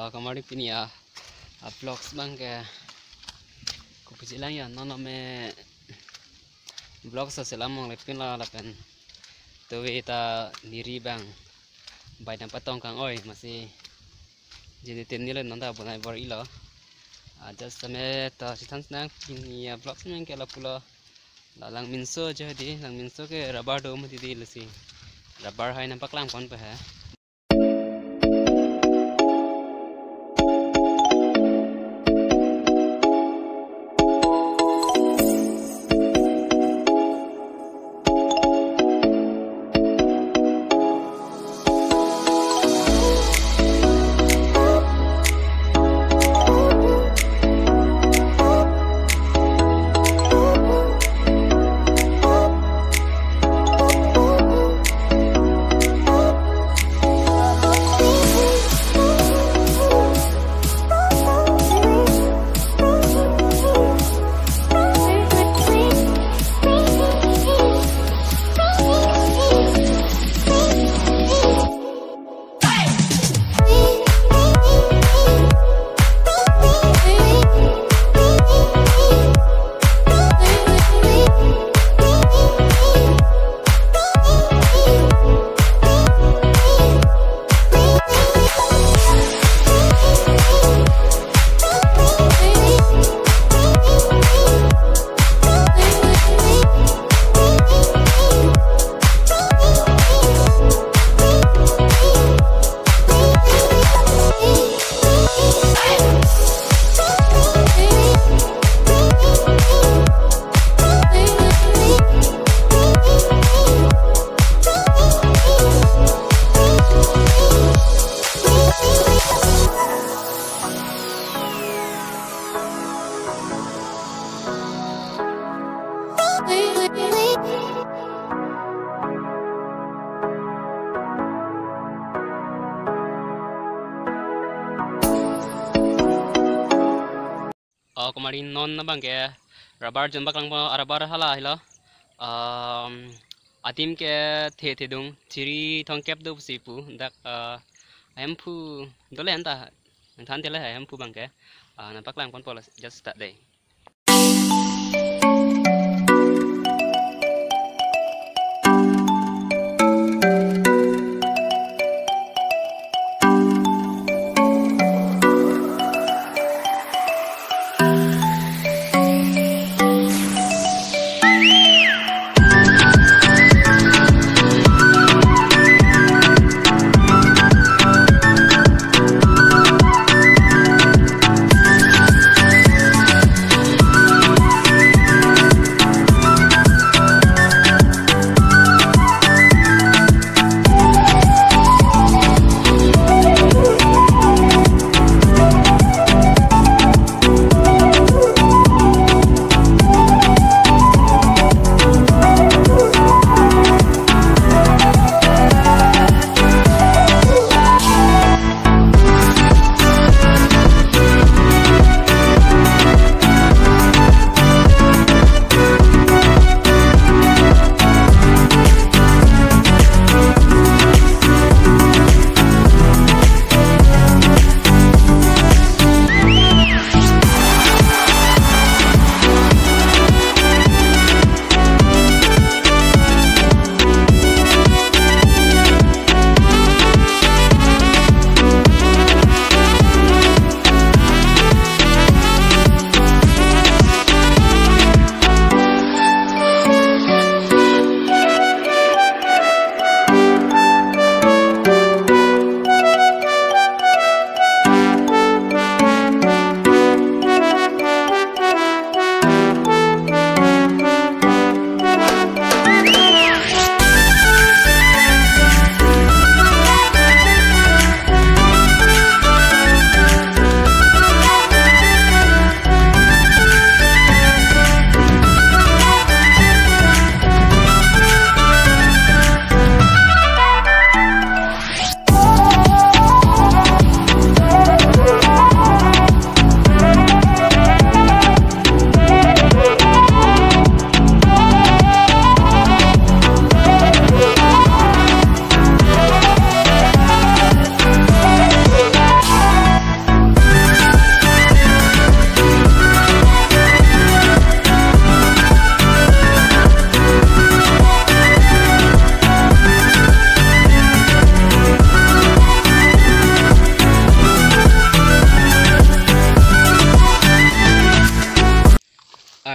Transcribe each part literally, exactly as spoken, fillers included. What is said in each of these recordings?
Ah, kemari pini a, a vlogs abang ke kopi chelang ya, non name vlogs aselam mong lepin la lapen tuve ta niri abang bai nangpatong kang oi, masi jeni tin nilo non ta bonai bor-ilo. Ah, just tame ta chethan nang pini a vlogs abang ke lapulo. La Langminso ajo di, Langminso ke rubber dome di di lasi. Rubber hai nangpaklang ponpo he. Oh, kemari non abang ke rubber jon paklangpo, a rubber hala helo. Um, adim ke the thedung, thiri thomkep do pusi pu, dak, uh, ahemphu dole anta, nangthan tele ahemphu abang ke, uh, nangpaklang ponpo la, just ta dei.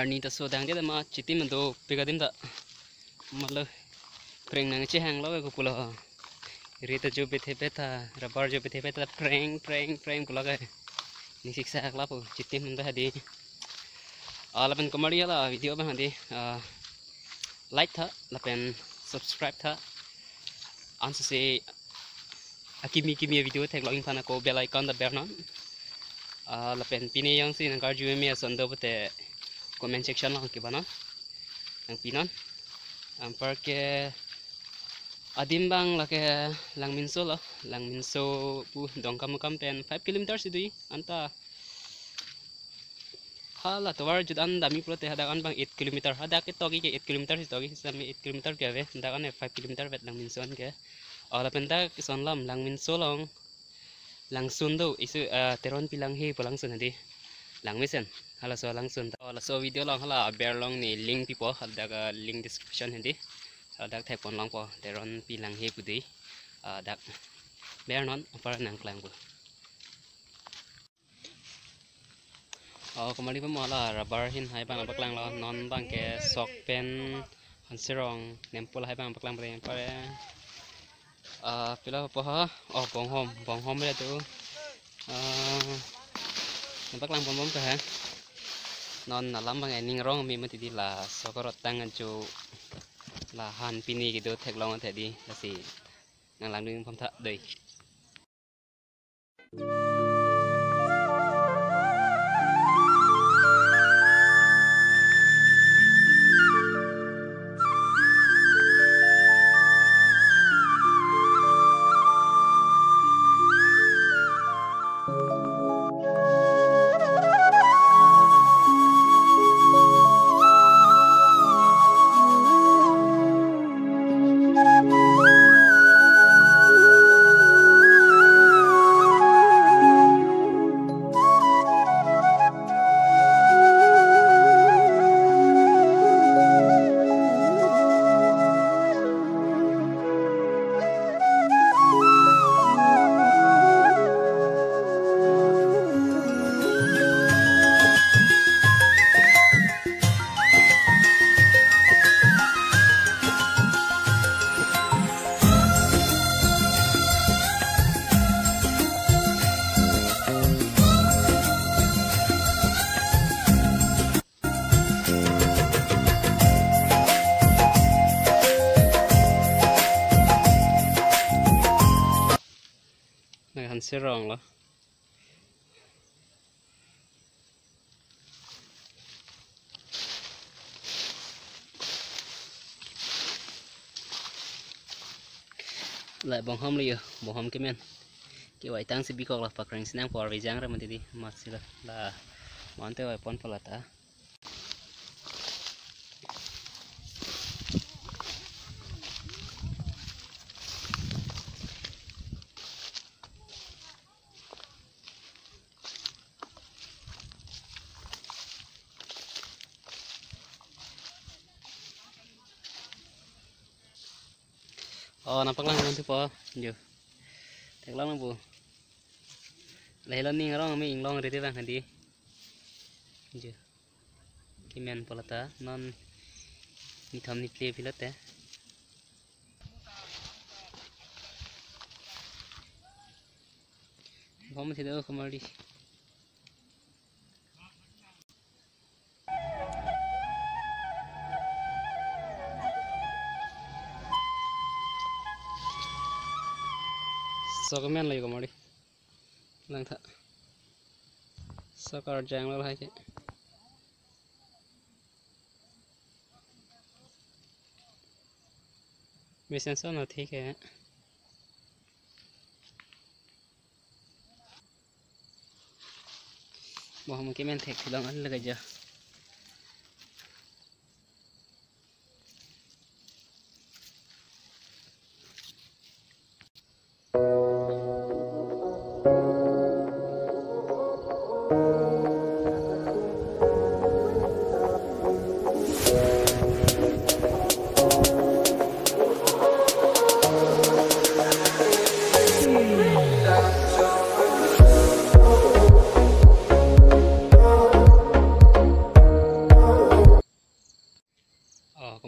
Arni ta so dang dia ma chitim do pik adim ta. Malo preng nangchehang lo ko pulo. Ri ta jo bethe betha, rubber jo bethe betha, preng, preng, preng pulo ke. Ni siksa lapu chitim do hadi. Ah, lapen komarli hala video abang hadi, ah, like tha, lapen subscribe tha. Ansi se akimi kimi video theklong aphan ako bell icon ta bernon. Ah, lapen pine jongsi nangkarju meme ason do pute comment section along kebanon. Nangpinon. Anparke adim abang lake Langminso lo. Langminso pu Dongkamukam pen five kilometer si do-i. Anta hala tovar jut an dami pulote hadak an abang eight kilometer. Hadak ke togi ke eight kilometer si togi. Sami eight kilometer ke ave. Hadak an five kilometer vet Langminso an ke. Oh, lapen dak ison lam Langminso along Langsun do, isu, eh, Teronpi Langhe pu Langsun hadi. Langmesen, halaso Langsun. Oh, laso video along hala aber along ne link pipo, hadak, eh, link description hadi. Hadak thekpon longpo, Teronpi Langhe pu dei. Ah, dak bernon, apar nangklangpo. Oh, komarli pamo hala rubber ahin hai abang paklang lo, non abang ke sok pen Hanserong Nempo lahai abang paklang pre pare. Ah, pilo po ha? Oh, Bonghom, Bonghom re tu. Ah, nangpaklangpon bom ke ha. Non alam abang ening rong me mati di, la sok arot tang ajo la han pini kedo theklong athe di, lasi nanglangdun pam tha dei. Nang Hanserong lo. La Bonghom lo yo, Bonghom kemen. Kevai tang si bikok la pakreng sinang por vejang ra mati di, masi la, la mante vai pon palata. Oh, nangpaklang nanti po, jo. Theklong nang bu. Lahelo ning arong me inglong riri bang hadi. Jo. Kemen palata non nithom niple pilote. Bom si do komarli. Sok kemen lo yo komarli. Lang tha. Sok arjang lo lahai ke. Mesen so na thik hai. Bo hum kemen thek thilong an lagaja.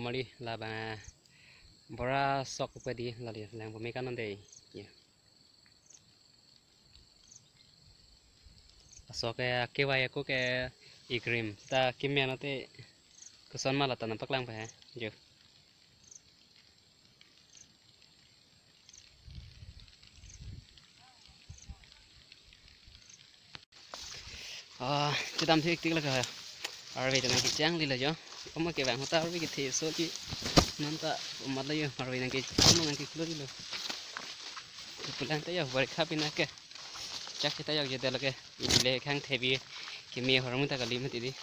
Moli labang bora sok upadi lali lang pame kanon dei. Ya. Asok ke akewai ako ke ikrim ta keme ano te koson ma lata nangpaklang pa he. Jo. Ah, chedam thektik lake. Arve ta nangkechangli lo jo. Omo kevang ahut ta arve kethe soli. Non ta omat lo jo. Arve nangke, omo nangkeklori lo. Pulang ta jo, barikha pina ke. Chak seta jo jeda lake. Ile khang thebi. Keme ahormu ta kali mati dei.